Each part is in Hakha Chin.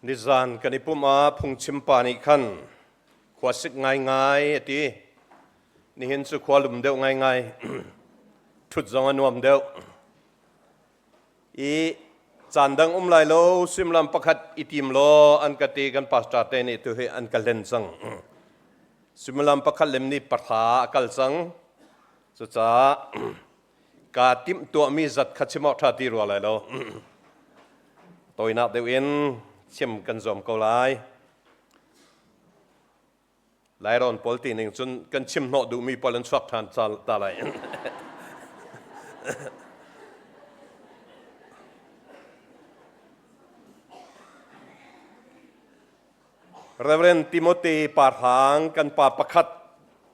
Nizan kan i pumh ah phungchim pa nih khan khuasik ngaingai a ti. Nihin cu khua lum deuh ngaingai. Ṭhut zong a nuam deuh. I caan dang um lai lo suimilam pakhat i tim law an ka ti kan pastor te nih tu hi an ka hlen cang. Suimilam pakhat lem nih pahra a kal cang. Cucaah kaa timhtuahmi zat kha chim awk ṭha ti rua lai lo. Tawinak deuh in chim kan zuam ko lai. Lairawn pawl ti ning cun kan chim hnawh duhmi pawl an chuak ṭhan ta lai. Reverend Timothy Parhang kan pa pakhat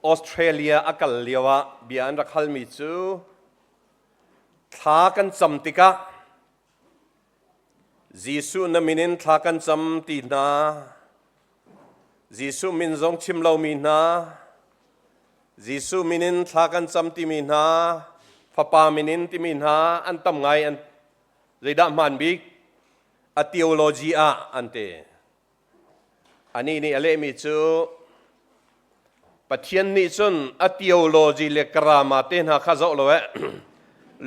Australia a kal lio ah bia an rak halmi cu thla kan cam tikah Jesuh na min in thla kan cam ti hna Jesuh min zong chim lomi hna Jesuh min in thla kan cam timi hna Fapa min in timi hna an tam ngai an zeidah hmaan bik a theology ah an ti Anih nih a lehmi cu Pathian nih cun a theology le grammar te hna kha zoh lo eh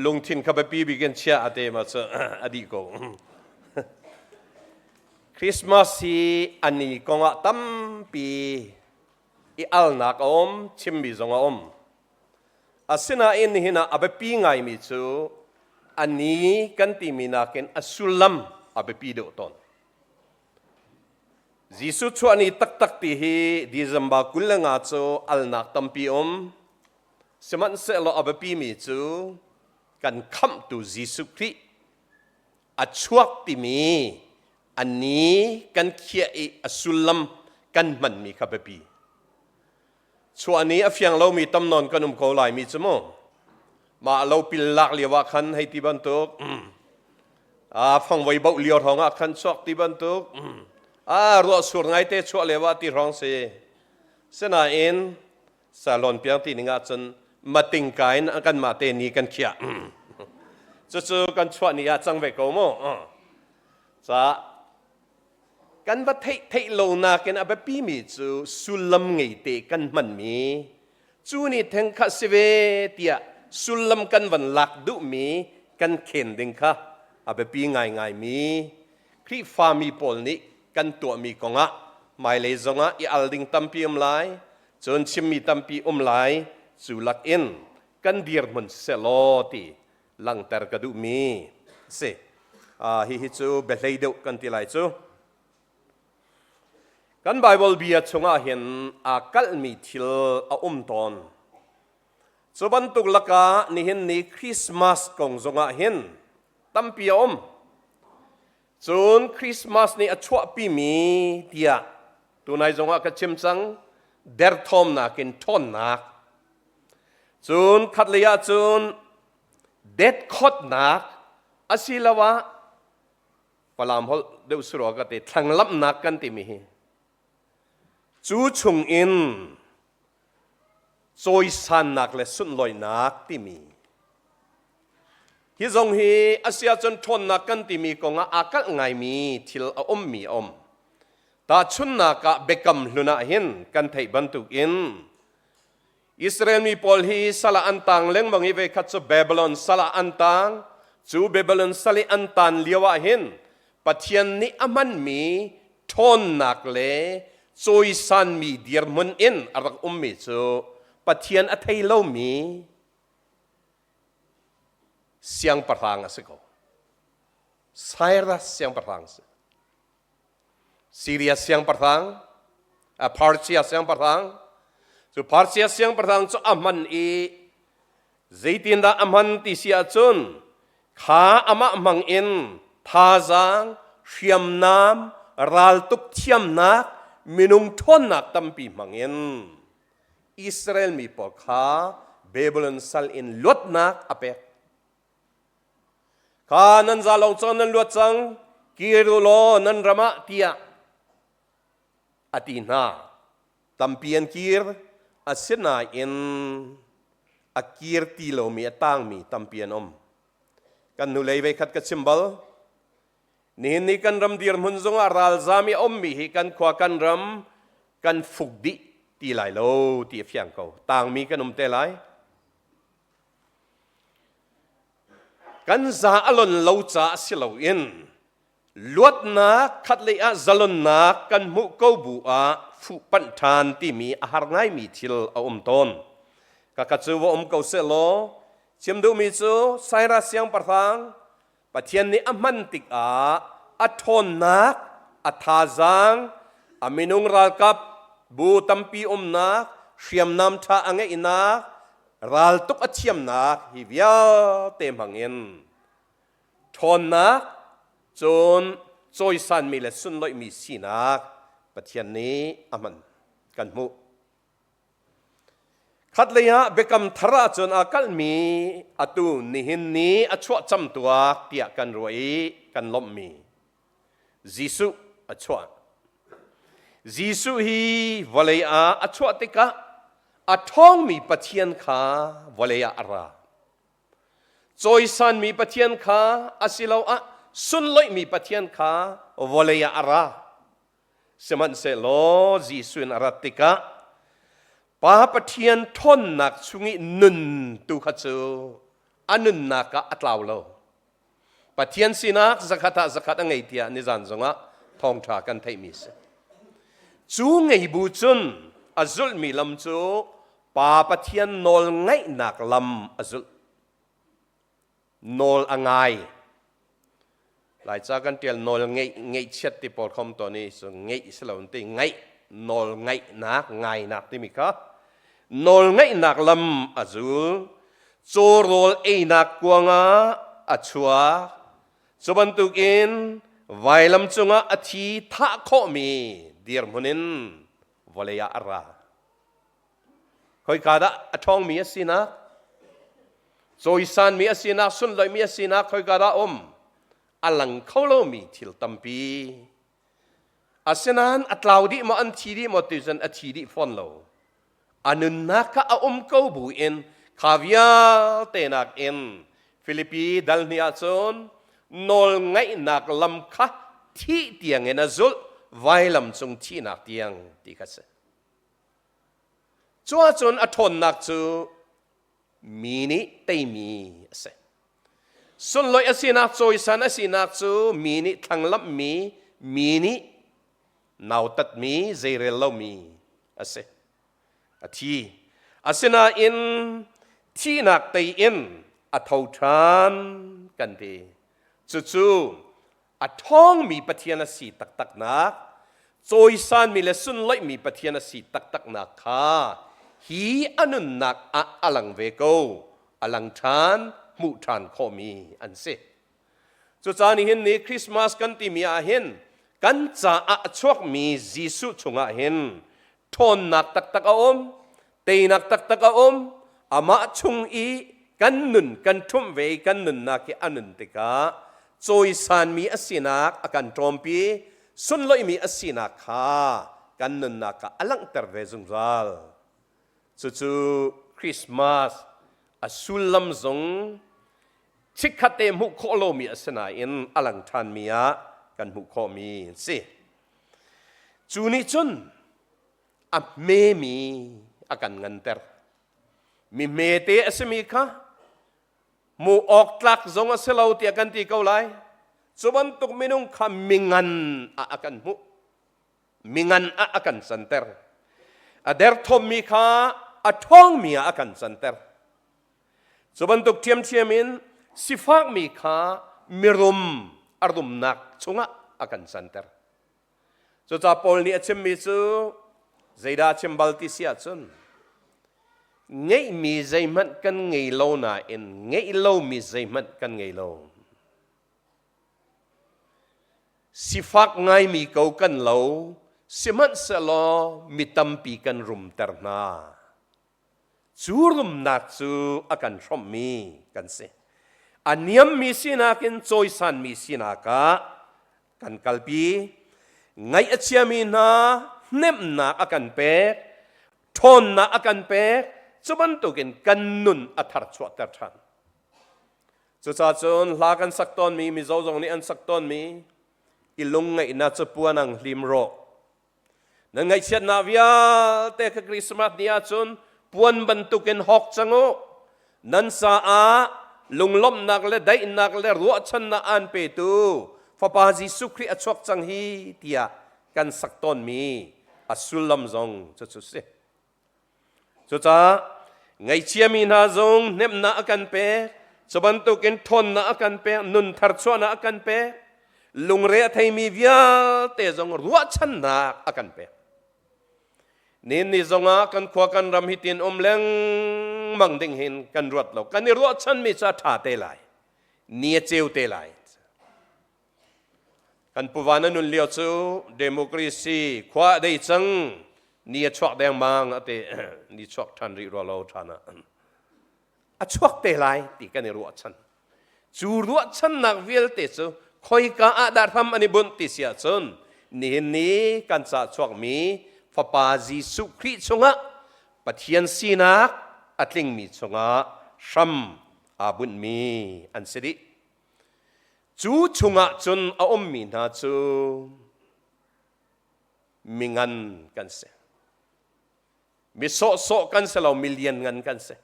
lungthin kha biapi bik in chia a te ma cu a dih ko. Christmas hi ani kongah tampi i alnak a um, chimmi zong a um. Asinain nihin ah a biapi ngaimi cu a ni kan timi nakin a sullam a biapi deuh tawn. Jesuh chuah ni taktak ti hi December 25 cu alnak tampi um. Sihmanhsehlaw a biapimi cu kan khamhtu Jesuh Khrih a chuak timi a ni kan khiah i a sullam kan hmanmi kha biapi. Chuah ni a fiang lomi tam nawn kan um ko laimi cu mu. Mah lopil lak lio ah khan hei ti bantuk a fangvoi boh lio hrawng ah khan chuak ti bantuk a ruah sur ngaite chuah lio ah ti hrawng si. Sinain salon piang ti ning ah cun matingka in kan mah te ni kan khiah. Cucu kan chuah ni ah cang ve ko mu. Ca Kan va theih theih lo nakin a biapimi cu sullam ngeite kan hmanmi cu nih theng kha si ve tiah sullam kan van lak duhmi kan khen ding kha a biapi ngaingaimi Khrihfami pawl nih kan tuahmi kongah hmailei zongah i al ding tampi um lai, cun chimmi tampi um lai, cu lakin kan dirhmun siseh law ti langhter ka duhmi a si. Hihi cu biahlei deuh kan ti lai cu. Kan Baibal bia chungah hin aa kalhmi thil a um tawn. Cu bantuk lakah nihin ni Christmas kong zongah hin tampi a um. Cun Christmas nih a chuahpimi tiah tunai zongah ka chim cang derthawmnak in ṭhawnnak. Cun khatlei ah cun detkhawtnak asiloah Falam holh deuh surua ka ti thlanglamhnak kan timi hi cu chung in cawisannak le sunlawinak timi hi zong hi a si ahcun ṭhawnnak kan timi kong ah aa kalh ngaimi thil a ummi a um. Tahchunhnak ah Biakam Hlun ah hin kan theih bantuk in Israel mi pawl hi sal ah an tang lengmang i voikhat cu Babylon sal ah an tang. Cu Babylon sal i an tan lio ah hin Pathian nih a hmanmi ṭhawnnak le cawisanmi dirhmun in a rak ummi cu Pathian a thei lomi siangpahrang a si ko. Cyrus siangpahrang a si. Syria siangpahrang, Persia siangpahrang, cu Persia siangpahrang cu a hman i zeitindah a hman ti si ahcun kha amah hmang in thazaang, hriamnam, raltuk thiamnak, minung ṭhawnnak tampi hmang in Israel mi pawl kha Babylon sal in luatnak a pek. Kha nan za lawng cang nan luat cang, kir u law nan ram ah tiah a ti hna. Tampi an kir, asinain a kir ti lomi a tangmi tampi an um. Kan hnulei voikhat ka chim bal. Nihin ni kan ram dirhmun zongah ralzam i a ummi hi kan khua kan ram kan fuk dih ti lai lo ti a fiang ko. Tangmi kan um te lai. Kan za a lon lo caah si loin luatnak khatlei ah zalonnak kan hmuh ko bu ah fuhpanh ṭhan timi a har ngaimi thil a um tawn. Kaka cu va um ko sehlaw chim duhmi cu Cyrus siangpahrang Pathian nih a hman tikah a ṭhawnnak, a thazaang, a minung ralkap bu tampi umnak, hriamnam ṭha a ngeihnak, raltuk a thiamnak hi vialte hmangin ṭhawnnak cun cawisanmi le sunloihmi sinak Pathian nih a hman kan hmuh. Khatlei ah biakam thar ahcun aa kalhmi atu nihin ni a chuah camtuak tiah kan ruah i kan lawmhmi Jesuh a chuah. Jesuh hi vawlei ah a chuah tikah a ṭhawngmi Pathian kha vawlei ah a ra. Cawisanmi Pathian kha asiloah sunloihmi Pathian kha vawlei ah a ra. Sihmanhsehlaw Jesuh in a rat tikah Pa Pathian ṭhawnnak chung i nun tu kha cu a nunnak ah a tlau lo. Pathian sinak zakhat ah zakhat a ngei tiah nizan zongah thawngṭha kan theihmi a si. Cu ngei bu cun a zulhmi lam cu Pa Pathian nawl ngaihnak lam a zulh. Nawl a ngai. Laica kan ṭial nawl ngeih ngeihchiat ti pawl khom tawn i cu ngeih si lo ti ngaih nawl ngaihnak ngainak timi kha nawl ngaihnak lam a zul. Caw rawl einak kuangah a chuak. Cu bantukin vailam cungah a thi thah khawhmi dirhmun in vawlei ah a ra. Khoika dah a ṭhawngmi a sinak? Cawisanmi a sinak, sunloihmi a sinak khoika dah um? A lang kho lomi thil tampi. Asinain a tlau dih maw, an thi dih maw ti cun a thi dih fawn lo. A nunnak kha a um ko buin kha vialte nakin Filipi dal hnih ahcun nawl ngaihnak lam kha thih tiangin a zulh, vailam cung thihnak tiang ti kha si. Cuahcun a ṭhawnnak cu mi nih teimi a si. Sunlawih a sinak, cawisan a sinak cu mi nih thlanglamhmi, mi nih nautatmi, zeirel lomi a si. A thi. Asinain thihnak tei in a tho ṭhan kan ti. Cucu a ṭhawngmi Pathian a si taktaknak, cawisanmi le sunloihmi Pathian a si taktaknak kha hi a nunnak ah a lang ve ko, a lang ṭhan, hmuh ṭhan khawhmi an si. Cucaah nihin ni Christmas kan timi ah hin kan caah a chuakmi Jesuh chungah hin ṭhawnnak taktak a um, teinak taktak a um, amah chung i kan nun kan ṭhumh ve i kan nunnak hi a nun tikah cawisanmi a sinak a kan ṭawmpi, sunloihmi a sinak kha kan nunnak ah a langhter ve zungzal. Cucu Christmas a sullam zong chikkhat te hmuh khawh lomi a si nain a lang ṭhanmi ah kan hmuh khawhmi a si. Cu nih cun a hmemi a kan nganter. Mi hmete a simi kha hmuh awk tlak zong a si lo tiah kan ti ko lai. Cu bantuk minung kha mingan ah a kan hmuh. Mingan ah a kan canter. A derthawmmi kha a ṭhawngmi ah a kan canter. Cu bantuk ṭhiamṭhiam in sifakmi kha mirum a rumnak chungah a kan canter. Cucaah Paul nih a chimmi cu zeidah a chim bal ti si ahcun ngeihmi zeihmanh kan ngei lo nain ngeih lomi zeihmanh kan ngei lo. Sifak ngaimi ko kan lo, sihmanhsehlaw mi tampi kan rumter hna. Cu rumnak cu a kan hrawmhmi kan si. A niammi sinak in cawisanmi sinak ah kan kalpi. Ngaih a chiami hna hnemhnak a kan pek, ṭhawnnak a kan pek, cu bantukin kan nun a tharchuahter ṭhan. Cucaah cun hla kan sak tawnmi, Mizo zong nih an sak tawnmi, I lungngaihnak cu puan ang hlim rawh. Nan ngaihchiatnak vialte kha Christmas ni ahcun puan bantukin hawk cang u. Nan caah lunglawmhnak le daihnak le ruahchannak aan petu Fapa Jesuh Khrih a chuak cang hi tiah kan sak tawnmi a sullam zong cucu si. Cucaah ngaihchiami hna zong hnemhnak a kan pek, cu bantukin ṭhawnnak a kan pek, nun tharchuahnak a kan pek, lungre a theimi vialte zong ruahchannak a kan pek. Nin ni zongah kan khua kan ram hi tin um lengmang ding hin kan ruat lo. Kan i ruahchanmi cu a ṭha te lai. Ni a ceu te lai. Kan puva na nun lio cu democracy khua a dei cang ni a chuak dengmang a ti ni chuak ṭhan rih rua lo ṭhan ah a chuak te lai ti kan i ruahchan cu ruahchannak vialte cu khoika ah dah hram an i bunh ti si ahcun nihin ni kan ca chuakmi fapa Jesuh Khrih chungah Pathian sinak a tlingmi chungah hram aa bunhmi an si dih. Cu chungah cun a ummi hna cu mingan kan si. Mi sawhsawh kan si lo, mi lianngan kan si.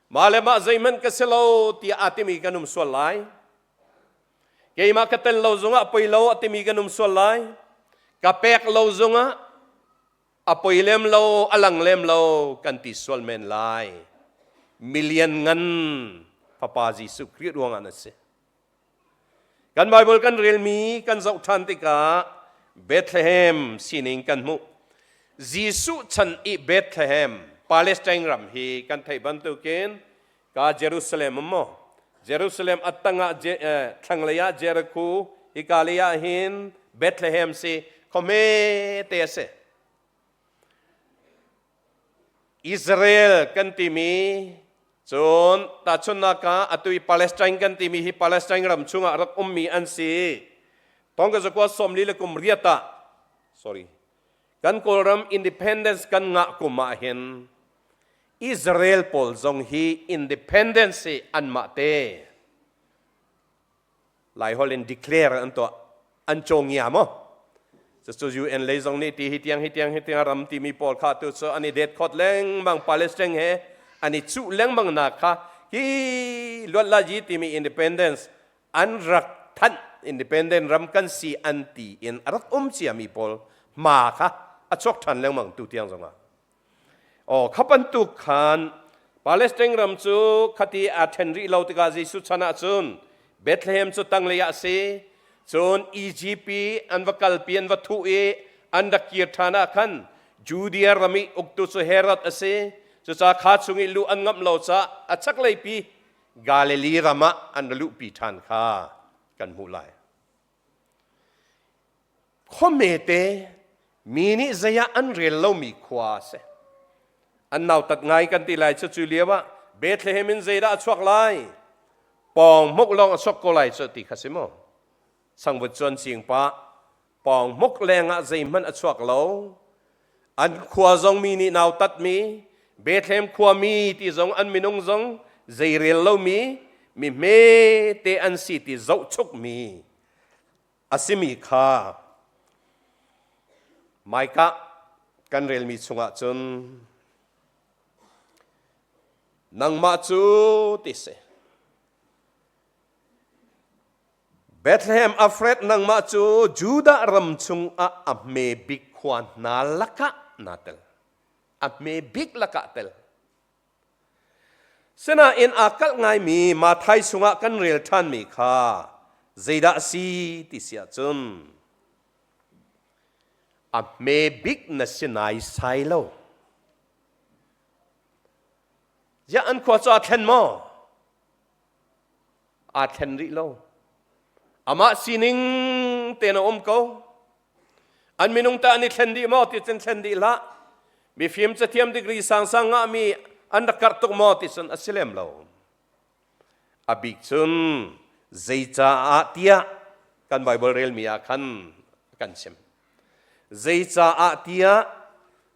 Mah le mah zeihmanh ka si lo tiah aa timi kan um sual lai. Keimah ka tel lo zongah poi lo a timi kan um sual lai. Ka pek lo zongah a poi lem lo a lang lem lo kan ti sual men lai milian ngan fapa Jesuh Khrih ruangah na si kan Bible kan relmi kan zoh ṭhan tikah Bethlehem sining kan hmuh Jesuh chan i Bethlehem Palestine ram hi kan theih bantukin ka Jerusalem maw Jerusalem a tangah thlanglei ah Jericho hika lei ah hin Bethlehem si khuahme te a si Israel kan timi cun tahchunhnak ah atu i Palestine kan timi hi Palestine ram chungah rak ummi an si thong ka zakua sawmli le kum riat ah sorry kan Kawlram independence kan ngah kum ah hin Israel pawl zong hi independence hi anmah te Laiholh in declare an tuah an cawngia maw cucu UN lei zong nih ti hi tiang hi tiang hi tiang ram timi pawl kha tu cu an i det khawt lengmang Palestine he an i cuh lengmang nak kha hi luat la ji timi independence an rak thanh independent ram kan si an ti in a rak um ciami pawl hma kha a chuak ṭhan lengmang tu tiang zongah Aw kha bantuk khan Palestine ram cu khati aa ṭhen rih lo tikah Jesuh chan ah cun Bethlehem cu tanglei ah a si. Cun Egypt i an va kalpi an va thuh i an rak kir ṭhan ah khan Judea ram i uktu cu Herod a si. Cucaah kha chung i luh an ngamh lo caah a chakleipi Galilee ram ah an ra luhpi ṭhan kha kan hmuh lai. Khuamete mi nih zei ah an rel lomi khua a si. An nautat ngai kan ti lai cu cu lio ah Bethlehem in zeidah a chuak lai? Pawng hmuk lawng a chuak ko lai cu ti kha si maw? Sangvut cuan cing pah pawng hmuk leng ah zeihmanh a chuak lo. An khua zong mi nih nautatmi Bethlehem khuami ti zong an minung zong zei rel lomi mi hmete an si ti zohchukmi a simi kha Micah kan relmi chungah cun nangmah cu ti si Bethlehem Afret nangmah cu Judah ram chungah a hme bik khua hna lakah naa tel a hme bik lakah tel Sinain aa kalh ngaimi Matthai chungah kan rel ṭhanmi kha zeidah a si ti si ahcun a hme bik na si naisai lo. Ziah an khua cu aa thlen maw? Aa thlen rih lo. Amah sining tein a um ko. An minung tah an i thlen dih maw ti cun thlen dih hlah. Mifim cathiam degree sangsang ngahmi an rak karh tuk maw ti cun a si lem lo. A bik cun zeicaah tiah kan Bible relmi ah khan kan chim. Zeicaah tiah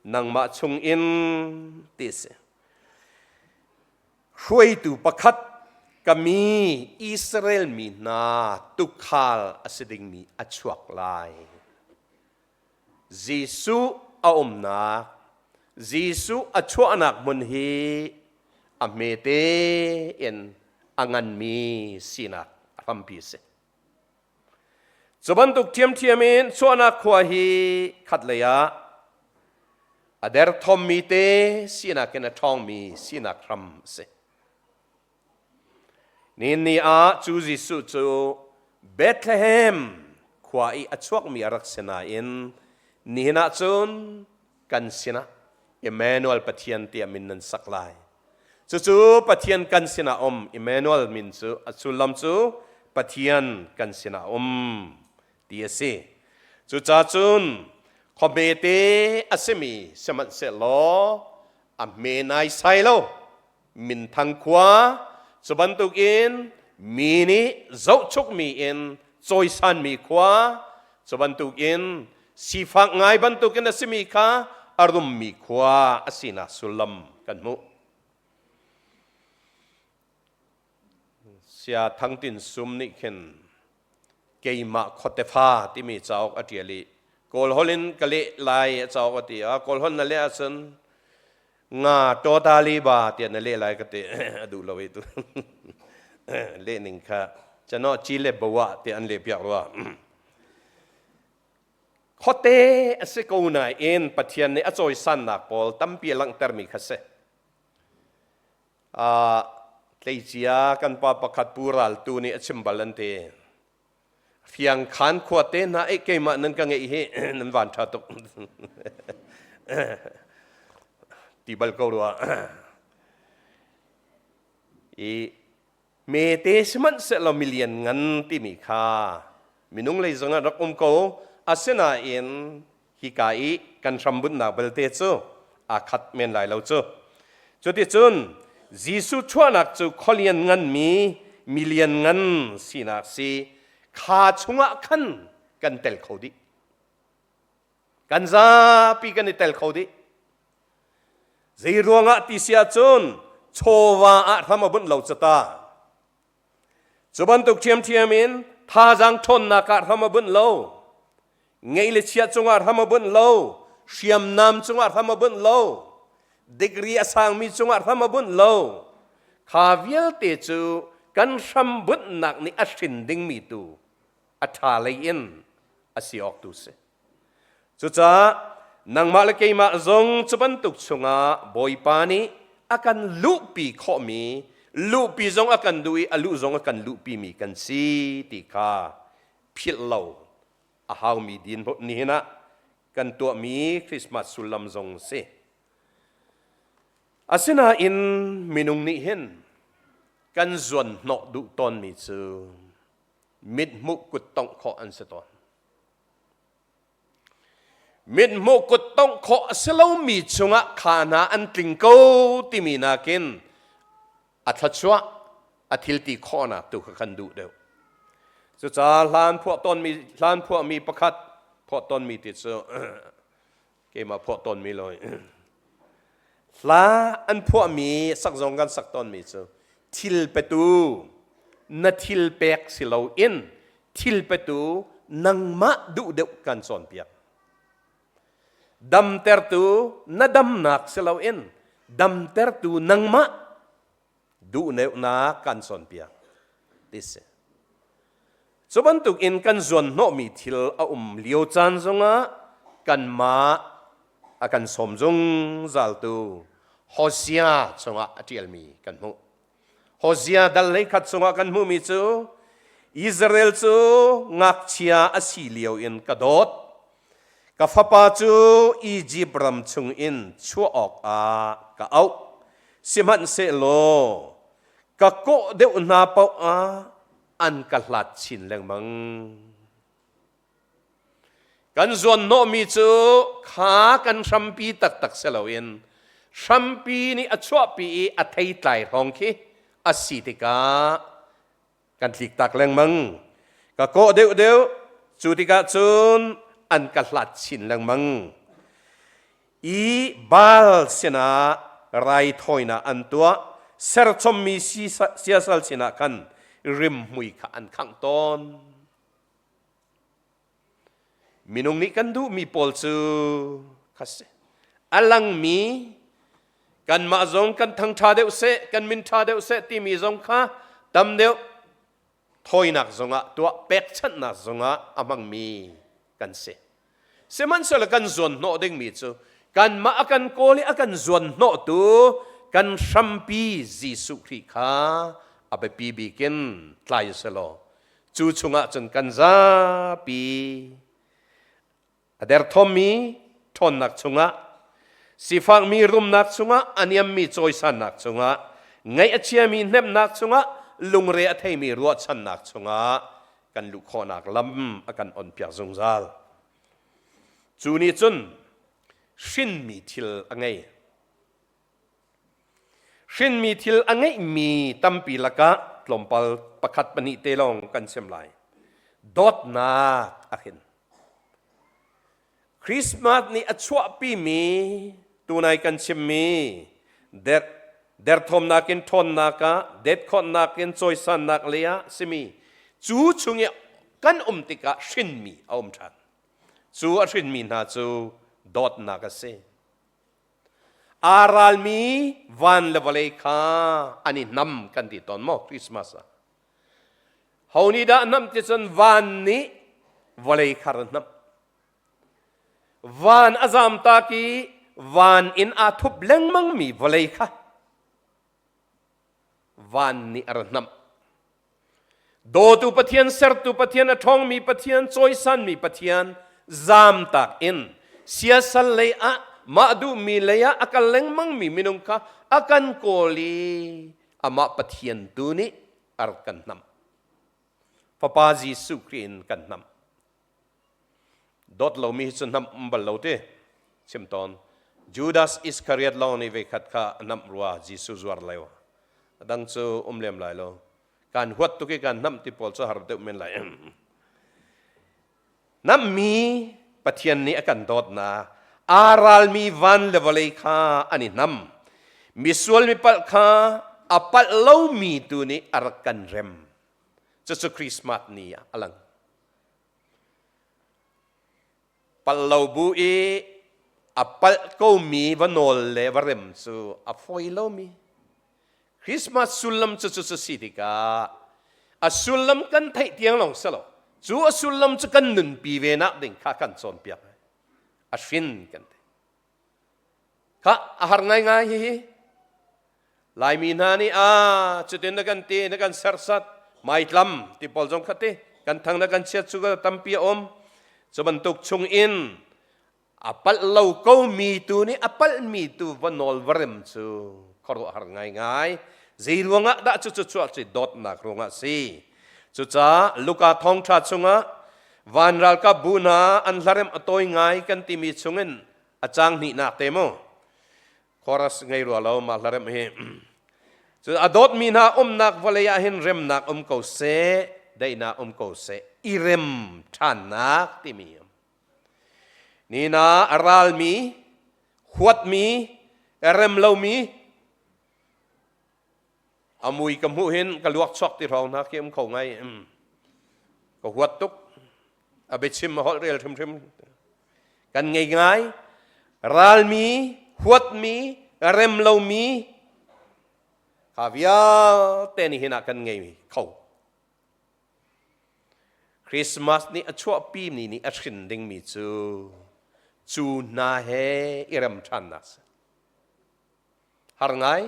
nangmah chungin ti a si. Hruaitu pakhat Ka mi Israel mi hna tuukhal a si dingmi a chuak lai. Jesuh a umnak, Jesuh a chuahnak hmun hi a hmete in a nganmi sinak a hrampi a si. Cu bantuk ṭhiamṭhiam in chuahnak khua hi khatlei ah a derthawmmi te sinak in a ṭhawngmi sinak hram a si. Nihin ni ah cu Jesuh cu Bethlehem khua i a chuakmi a rak si nain nihin ah cun kan sinah Emmanuel Pathian tiah min nan sak lai. Cucu Pathian kan sinah um Emmanuel min cu a sullam cu Pathian kan sinah um ti a si. Cucaah cun khuahmete a simi sihmanhsehlaw a hme naisai lo minthang khua cu bantukin mi nih zohchukmi in cawisanmi khua cu bantukin sifak ngai bantukin a simi kha a rummi khua a sinak sullam kan hmuh. Sia Thang Tin Sum nih khin keimah khuatefa timi cauk a ṭial i Kawl holh in ka leh lai a cauk a ti a Kawl holh na leh ahcun nga tawtali ba tiah na leh lai ka ti a duh lo i tu leh ning kha chano chi le bawa tiah an leh piak rua. Khuate a si ko nain Pathian nih a cawisannak pawl tampi a langhtermi kha si. Tleicia kan pa pakhat Pu Ral Tu nih a chim bal an ti. Fiangkhan khuate hna eh keimah nan ka ngeih hi nan van ṭha tuk. Ti bal ko rua. I Mete sihmanhsehlaw milian ngan timi kha minung lei zongah rak um ko. Asinain hika i kan hrambunhnak belte cu aa khat men lai lo cu. Cuticun Jesuh chuahnak cu khualian nganmi milian ngan sinak si kha chungah khan kan tel kho dih. Kan zapi kan i tel kho dih. Zei ruangah ti si ahcun chawva ah hram a bunh lo cu ta. Cu bantuk ṭhiamṭhiam in thazaang ṭhawnnak ah hram a bunh lo. Ngeih le chia cungah hram a bunh lo. Hriamnam cungah hram a bunh lo. Degree a sangmi cungah hram a bunh lo. Kha vialte cu kan hram bunhnak nih a hrin dingmi tu a ṭha lei in a si awk tu si. Cucaah nangmah le keimah zong cu bantuk chungah Bawipa nih a kan luhpi khawhmi, luhpi zong a kan duh i a luh zong a kan luhpimi kan si ti kha philh lo a haumi din nihin ah kan tuahmi Christmas sullam zong si. Asinain minung nih hin kan zuan hnawh duh tawnmi cu mithmuh kuttongh khawh an si tawn. Mithmuh kuttongh khawh a si lomi chungah kha hna an tling ko timi nakin a thluachuah a thilti khawhnak tu kha kan duh deuh. Cucaah hlan phuah tawnmi hlan phuahmi pakhat phuah tawnmi ti cu keimah phuah tawnmi lo hla an phuahmi sak zong kan sak tawnmi cu thil petu na thil pek si loin thil petu nangmah duh deuh kan cawnpiak damtertu na damnak si loin damtertu nangmah duhneuhnak kan cawnpiak ti si. Cu bantuk in kan zuanhnawhmi thil a um lio caan zongah kanmah a kan sawm zungzaltu Hosea chungah a ṭialmi kan hmuh. Hosea dal hleikhat chungah kan hmuhmi cu Israel cu ngakchia a si lio in ka dawt. Ka fapa cu Izipt ram chungin chuah awkah ka auh. Sihmanhsehlaw ka kawh deuh hna paoh ah an ka hlat chin lengmang. Kan zuanhnawhmi cu kha kan hrampi taktak si loin hrampi nih a chuahpi i a theitlai hrawng khi a si tikah kan tliktak lengmang. Ka kawh deuhdeuh cu tikah cun an ka hlat chin lengmang. I Baal sinah raithawinak an tuah. Serchommi siasal sinah khan rimhmui kha an khangh tawn. Minung nih kan duhmi pawl cu kha si. A langmi kanmah zong kan thangṭha deuh seh, kan min ṭha deuh seh timi zong kha tam deuh thawinak zongah tuah pekchanhnak zongah a hmangmi kan si. Sihmanhsehlaw kan zuanhnawh dingmi cu kanmah a kan kawl i a kan zuanhnawhtu kan hrampi Jesuh Khrih kha a biapi bik in tlai selaw cu chungah cun kan zapi a derthawmmi ṭhawnnak chungah sifakmi rumnak chungah a niammi cawisannak chungah ngaih a chiami hnemhnak chungah lungre a theimi ruahchannak chungah kan luh khawhnak lam a kan onpiak zungzal. Cu nih cun hrinmi thil a ngei. Hrinmi thil a ngeihmi tampi lakah tlawmpal pakhat pahnih te lawng kan chim lai. Dawtnak a hrin. Christmas nih a chuahpimi tunai kan chimmi der derthawmnak in ṭhawnnak ah detkhawhnak in cawisannak lei ah simi cu chung i kan um tikah hrinmi a um ṭhan. Cu a hrinmi hna cu dawtnak a si. Aa ralmi van le vawlei kha an i hnam kan ti tawn maw Christmas ah. Ho nih dah hnamh ti cun van nih vawlei kha ra hnamh. Van a zamtak i van in aa thup lengmangmi vawlei kha van nih a ra hnamh. Dawtu Pathian, sertu Pathian, a ṭhawngmi Pathian, cawisanmi Pathian zamtak in siasal lei ah mah duhmi lei ah a kal lengmangmi minung kha a kan kawl i amah Pathian tu nih a rak kan hnamh. Fapa Jesuh Khrih in kan hnamh. Dawt lomi hi cu hnamh um bal lo ti chim tawn. Judas Iskariot lawng nih veikhat kha a hnamh rua Jesuh zuar lio. A dang cu um lem lai lo. Kan huat tuk i kan hnamh ti pawl cu har deuh men lai. Nammi Pathian nih a kan dawtnak aa ralmi van le vawlei kha an i hnam. Misual mipalh kha a palh lomi tu nih a rak kan rem. Cucu Christmas ni ah a lang. Palh lo bu i a palh komi va nawl le va rem cu a fawi lomi Christmas sullam cu cu si tikah a sullam kan theih tiang lawng si lo cu a sullam cu kan nunpi ve nak ding kha kan cawnpiak a hrin kan ti kha a har ngaingai hihi Laimi hna nih a cutin na kan ti na kan serhsat maitlam ti pawl zong kha ti kan thang na kan chiat cu tampi a um cu bantuk chung in a palh lo ko mi tu nih a palh mi tu va nawl va rem cu khuaruahhar ngaingai zei ruangah dah cu cu chuah cu dawtnak ruangah si cucaah Luka thawngṭha chungah van ralkap bu hna an hlarem a tawi ngai kan timi chungin a cang hnihnak te mu chorus ngei rua lo mah hlarem hi cu a dawtmi hna umnak vawlei ah hin remnak um ko seh daihnak um ko seh i rem ṭhannak timi Nina a ralmi, huatmi, rem lomi, a mui ka hmuh hin ka luak chuak ti hrawng hna khi um kho ngai. Ka huat tuk. A biachim a holh rel hrimhrim. Kan ngei ngai. Ralmi, huatmi, rem lomi, kha vialte nih hin ah kan ngei kho. Christmas nih a chuahpimi nih a hrin dingmi cu cu hna he i rem ṭhannak si. Har ngai.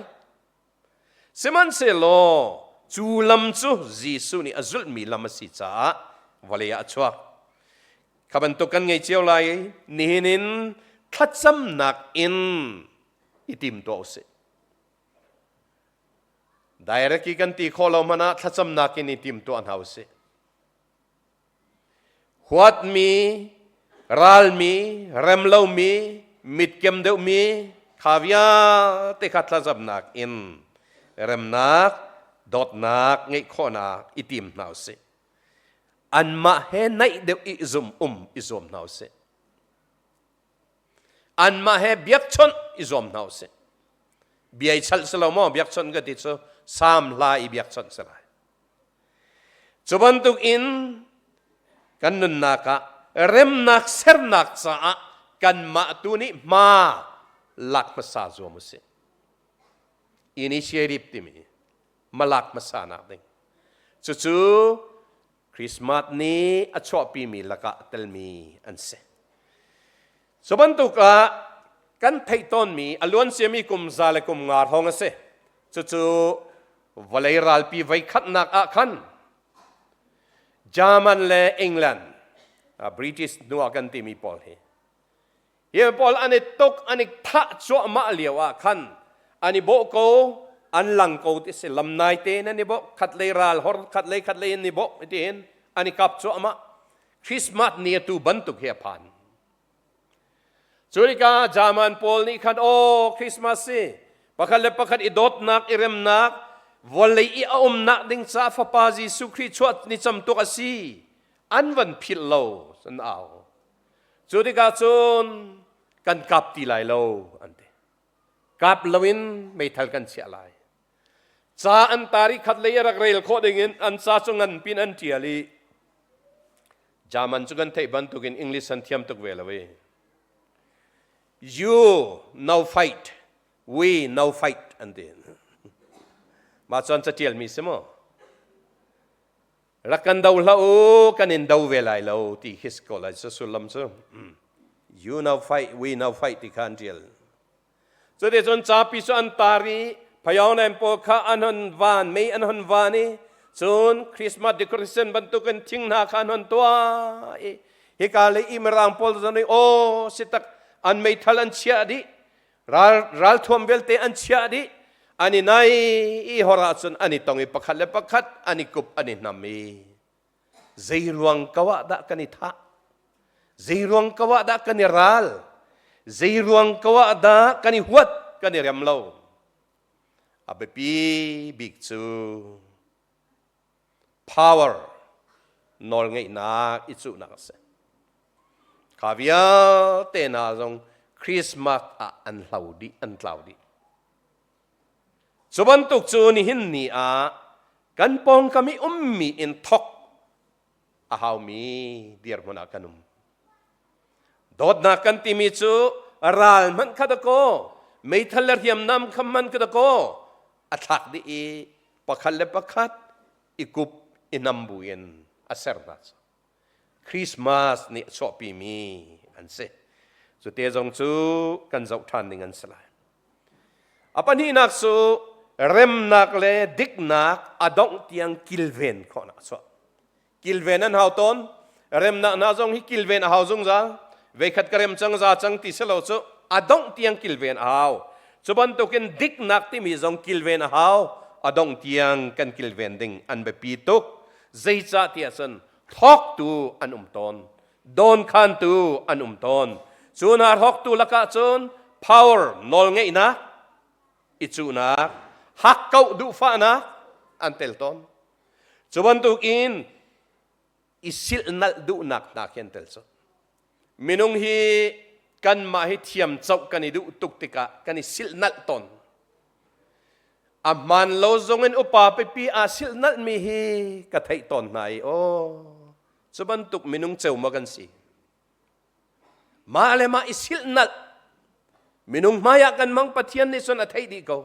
Sihmanhsehlaw cu lam cu Jesuh nih a zulhmi lam a si caah vawlei ah a chuak. Kha bantuk kan ngei cio lai i nihin in thlacamnak in i tim tuah usih. Direct i kan ti khawh lo hmanh ah thlacamnak in i timtuah hna usih. Huatmi, ralmi, remlomi, mitkem deuhmi kha vialte kha thlacamnak in remnak, dawtnak ngeih khawhnak i tim hna usih. Anmah he naih deuh i zum um i zuam hna usih. Anmah he biakchawnh i zuam hna usih. Bia i chalh si lo maw biakchawnh ka ti cu Salm hla i biakchawnh si lai. Cu bantuk in kan nunnak ah remnak sernak caah kanmah tu nih hma lak hmasa zuam usih. Initiative timi malak hmasa nak ding. Cucu Christmas nih a chuahpimi lakah a telmi an si. Cu bantuk ah kan theih tawnmi a luan ciami kum za le kum nga hrawng a si. Cucu vawlei ralpi voikhatnak ah khan German le England, British hnu ah kan timi pawl hi Hi pawl an i tuk, an i thah cuahmah lio ah khan an i bawh ko, an lang ko ti si lam nai tein an i bawh, khat lei ral hor khat lei khat lei an i bawh tiin an i kap cuahmah. Christmas ni atu bantuk hi a phan. Cu tikah German pawl nih khan aw Christmas si pakhat le pakhat i dawtnak i remnak vawlei i a umnak ding ca fapa Jesuh Khrih chuah ni cam tuk a si an van philh lo an au. Cu tikah cun kan kap ti lai lo an ti. Kap loin meithal kan chiah lai. Ca an tar i khat lei a rak rel khawh dingin an ca cu ngan pin an ṭial i German cu kan theih bantukin English an thiam tuk ve lo i You no fight, we no fight an ti. Mah cu an caṭialmi si maw? Rak kan do hlah u, kan in do ve lai lo ti khi si ko lai cu sullam cu. You no fight, we no fight ti kha an ṭial. Cuticun capi cu an tar i phayawng pawl kha an hon van, mei an hon van i cun Christmas decoration bantukin thing hna kha an hon tuah i hika lei i mirang pawl zong nih aw si tak an meithal an chiah dih ral ralthuam vialte an chiah dih an i nai i hor ahcun an i tong i pakhat le pakhat an i kup an i hnam i zei ruang ko ah dah kan i thah zei ruang ko ah dah kan i ral zei ruang ko ah dah kan i huat kan i rem lo a biapi bik cu power nawlngeihnak i cuhnak a si. Kha vialte hna zong Christmas ah an hlo dih, an tlau dih. Cu bantuk cu nihin ni ah kan pawngkam i ummi in thok a haumi dirhmun ah kan um. Dawtnak kan timi cu ral hmanh kha dakaw, meithal le hriamnam kha hman kha dakaw, a thlak dih i pakhat le pakhat i kup i nam buin a ser hna cu Christmas nih a chuahpimi an si. Cu te zong cu kan zoh ṭhan ding an si lai. A pahnihnak cu remnak le diknak a dongh tiang kilven khawhnak a chuah. Kilven an hau tawn. Remnak hna zong hi kilven a hau zungzal. Veikhat ka rem cang za cang ti si lo cu a dongh tiang kilven a hau. Cu bantukin diknak timi zong kilven a hau. A dongh tiang kan kilven ding an biapi tuk. Zeicah tiah cun hrawktu an um tawn. Dawnkhantu an um tawn. Cu hna hrawktu lakah cun power nawlngeihnak i cuhnak, hakkauh duhfahnak an tel tawn. Cu bantukin i silhnalh duhnak hna khi an tel cu. Minung hi kanmah hi thiam coh kan i duh tuk tikah kan i silhnalh tawn. A hmaan lo zong in upa pipi aa silhnalhmi hi ka theih tawn hna i aw cu bantuk minung ceu maw kan si. Mah le mah i silhnalh minung hmaiah kan mang Pathian nih cun a theih dih ko.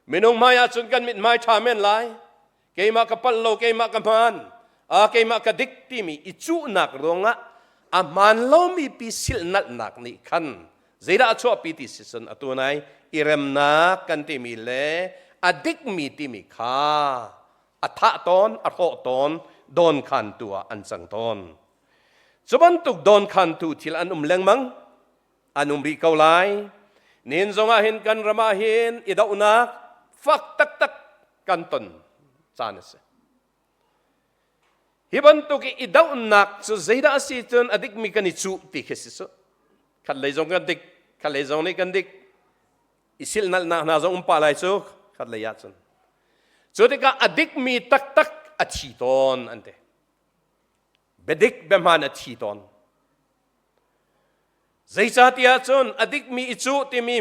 Minung hmai ah cun kan mithmai ṭha men lai. Keimah ka palh lo, keimah ka hmaan, keimah ka dik timi i cuhnak ruangah a hmaan lomi pi silhnalhnak nih khan zeidah a chuahpi ti si cun atu nai i remnak kan timi le a dikmi timi kha a thah tawn, a hrawh tawn, dawnkhantu ah an cang tawn. Cu bantuk dawnkhantu thil an um lengmang. An um rih ko lai. Nihin zongah hin kan ram ah hin i dohnak fak taktak kan ton caan a si. Hi bantuk i dohnak cu zeidah a si cun a dikmi kan i cuh ti khi si su. Khat lei zong kan dik, khat lei zong nih kan dik. I silhnalhnak hna zong um pah lai cu khat lei ah cun. Cu tikah a dikmi taktak a thi tawn an ti. Biadik biahmaan a thi tawn. Zeicahtiah cun a dikmi i cuh timi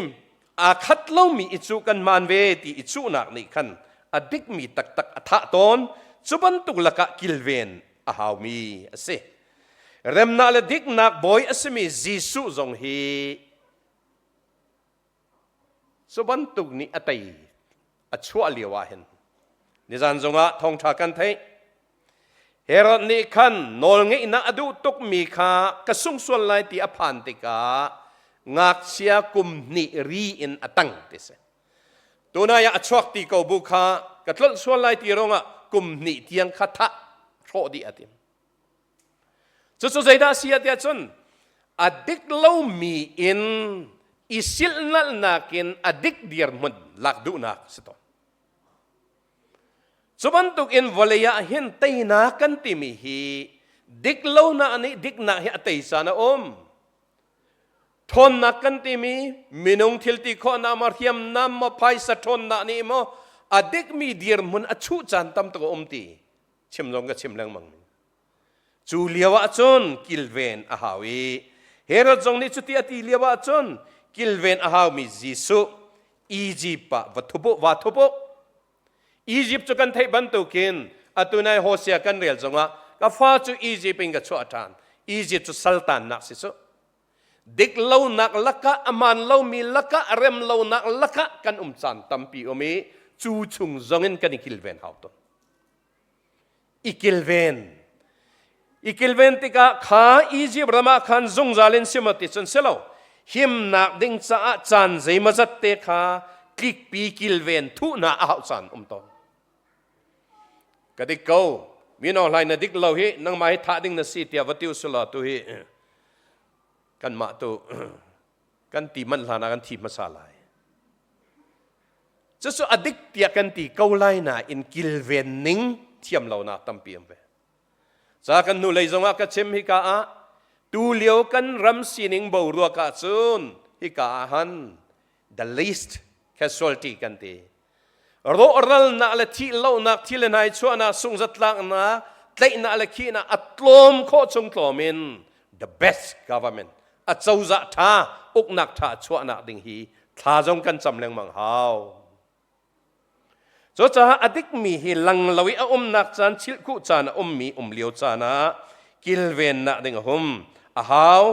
Aa khat lomi i cuh kan hmaan ve ti i cuhnak nih khan a dikmi taktak a thah tawn. Cu bantuk lakah kilven a haumi a si. Remnak le diknak bawi a simi Jesuh zong hi Cu bantuk nih a tei a chuah lio ah hin nizan zongah thawngṭha kan theih. Herod nih khan nawlngeihnak a duh tukmi kha ka sung sual lai ti a phan tikah ngakchia kum hnih ri in a tang ti si. Tunai ah a chuak ti ko bu kha ka tlolh sual lai ti ruangah kum hnih tiang kha thah hrawh dih a tim. Cucu zeidah a si ah tiah cun a dik lomi in i silhnalhnak in a dik dirhmun lak duhnak si tawn. Cu bantuk in vawlei ah hin teinak kan timi hi dik lonak nih diknak hi a tei caan a um. Ṭhawnnak kan timi minung thil ti khawhnak maw hriamnam maw phaisa ṭhawnnak nih maw a dikmi dirhmun a chuh caan tam tuk a um ti chim zong ka chim lengmang. Cu lio ah cun kilven a hau i Herod zong nih cuti a ti lio ah cun kilven a haumi Jesuh Egypt ah va thup u, va thup u. Egypt cu kan theih bantukin atu nai Hosea kan rel zongah ka fa cu Egypt in ka chuah ṭhan. Egypt cu saltannak si cu. Dik lonak lakah a maan lomi lakah a rem lonak lakah kan um caan tampi um i cu chung zongin kan i kilven hau tawn. I kilven. I kilven tikah kha Egypt ram ah khan zungzal in sim ti cun si lo. Himnak ding caah caan zeimawzat te kha tlikpi kilven thuhna a hauh caan um tawn. Ka dik ko. Mino hlai na dik lo hi nangmah hi thah ding na si tiah va tiu sulaw tu hi kanmah tu kan ti manh hlan ah kan thi hmasa lai. Cucu a dik tiah kan ti ko lai nain kilven ning thiam lonak tampi um ve. Ca kan hnulei zongah ka chim hika ah tu lio kan ram sining boruak ah cun hika ah han the least casualty kan ti. Rawhralnak le thihlohnak thil le hnai chuahnak sungzatlaknak tlaihnak le khihnak a tlawm khawh chung tlawm in the best government a cozah ṭha uknak ṭha chuahnak ding hi thla zong kan cam lengmang hau. Cucaah a dikmi hi lang lo i a umnak caan chilhkuh caan a ummi um lio caan ah kilvennak ding a hum a hau.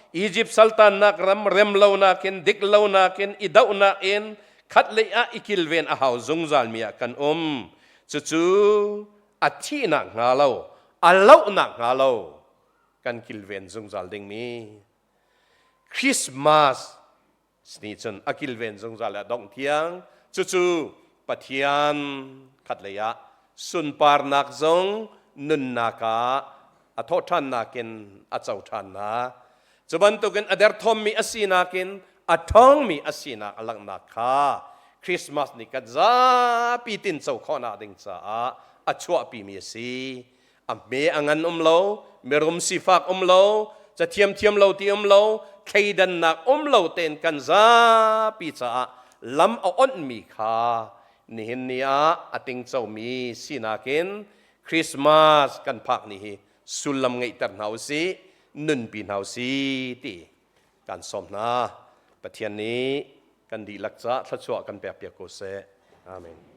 Egypt saltannak ram rem lonak in dik lonak in i dohnak in khat lei ah i kilven a hau zungzalmi ah kan um. Cucu a thihnak hnga lo, a lohnak hnga lo kan kilven zungzal dingmi Christmas nih cun a kilven zungzal le a dongh tiang cucu Pathian khatlei ah sunparnak zong nunnak ah a thawhṭhannak in a co ṭhannak cu bantukin a derthawmmi a sinak in a ṭhawngmi a sinak a langhnak kha Christmas ni kan zapi tinco khawhnak ding caah a chuahpimi a si. A hme a ngan um lo, mirum sifak um lo, cathiam thiam lo ti um lo, thleidannak um lo tein kan zapi caah lam a onhmi kha nihin ni ah a tingcomi sinak in Christmas kan phak ni hi sullam ngeihter hna usih, nunpi hna usih ti kan sawm hna. Pathian nih kan dihlak caah thluachuah kan pekpiak ko seh. Amen.